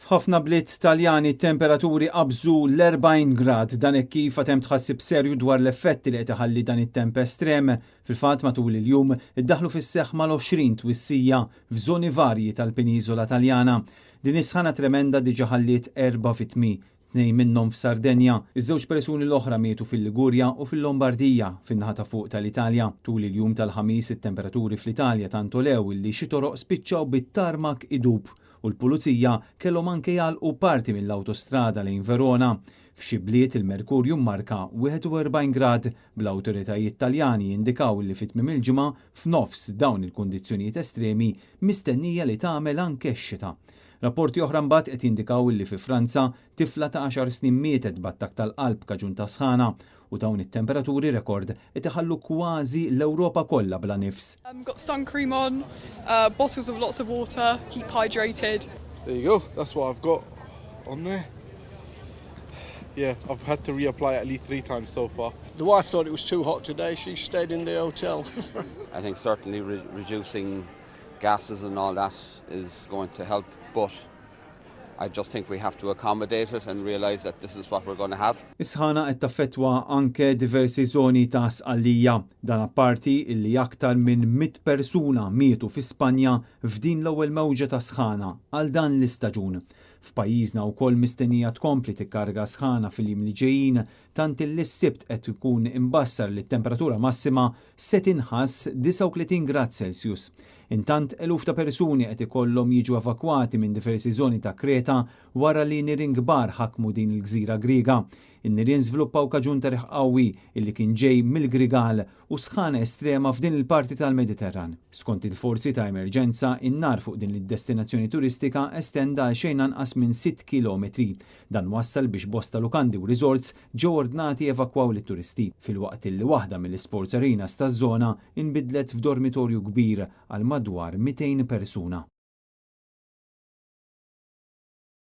F'ħafna bliet Taljani t-temperaturi qabżu l-40 grad dan hekk kif għad hemm tħassib serju dwar l-effetti li qed iħalli dan it-temp estrem. Fil-fatt matul il-jum iddaħħlu fis-seħħ mal-20 twissija f'żoni varji tal-peniżola Taljana. Din is-sħana tremenda diġà ħalliet erba' vittmi, tnejn minnhom f'Sardenja. Iż-żewġ persuni l-oħra mietu fil-Ligurja u fil-Lombardija, fin-naħa ta' fuq tal-Italja. Tul il-jum tal-Ħamis it-temperaturi fl-Italja tant għolew illi xi toroq spiċċaw bit-tarmak idub u l-pulizija kellhom anke jagħlqu parti mill-awtostrada lejn Verona. F'xi bliet il-merkurju mmarka 41 grad, bl-awtoritajiet Taljani jindikaw li fi tmiem il-ġimgħa f'nofs dawn il-kundizzjonijiet estremi mistennija li tagħmel anke x-xita. Rapporti oħra mbagħad qed jindikaw li fi Franza tifla ta' għaxar snin mietet b'attakk tal-qalb kaġun ta' sħana u dawn it-temperaturi rekord qed iħallu kważi l-Ewropa kollha bla nifs. Got sun cream on, bottles of lots of water, keep hydrated. There you go, that's what I've got on there. Yeah, I've had to reapply at least 3 times so far. The wife thought it was too hot today, she stayed in the hotel. I think certainly re reducing gases and all that is going to help, but I just think we have to accommodate it and realise that this is what we're going to have. Is-sħana qed taffettwa anke diversi żoni ta' Sqallija. Dan apparti illi aktar minn 100 persuna mietu fi Spanja f'din l-ewwel mewġa ta' sħana għal dan l-istaġun. F'pajjiżna wkoll mistennija tkompli tikkarga sħana fil-jiem li ġejjin tant illi s-Sibt qed ikun imbassar li t-temperatura massima se tinħass 39 grad Celsius. Intant, eluf ta' persuni qed ikollhom jiġu evakwati minn diversi żoni ta' Kreta wara li nirien kbar ħakmu din il-gżira Griega. In-nirien żviluppaw kaġun ta' riħ qawwi illi kien ġej mill-Grigal u sħana estrema f'din il-parti tal-Mediterran. Skont il-forzi ta' emerġenza, in-nar fuq din id-destinazzjoni turistika estenda għal xejn anqas minn sitt kilometri. Dan wassal biex bosta lukandi u resorts ġew ordnati jevakwaw lit-turisti, filwaqt illi waħda mill-isports arenas taż-żona inbidlet f'dormitorju kbir għal madwar 200 persuna.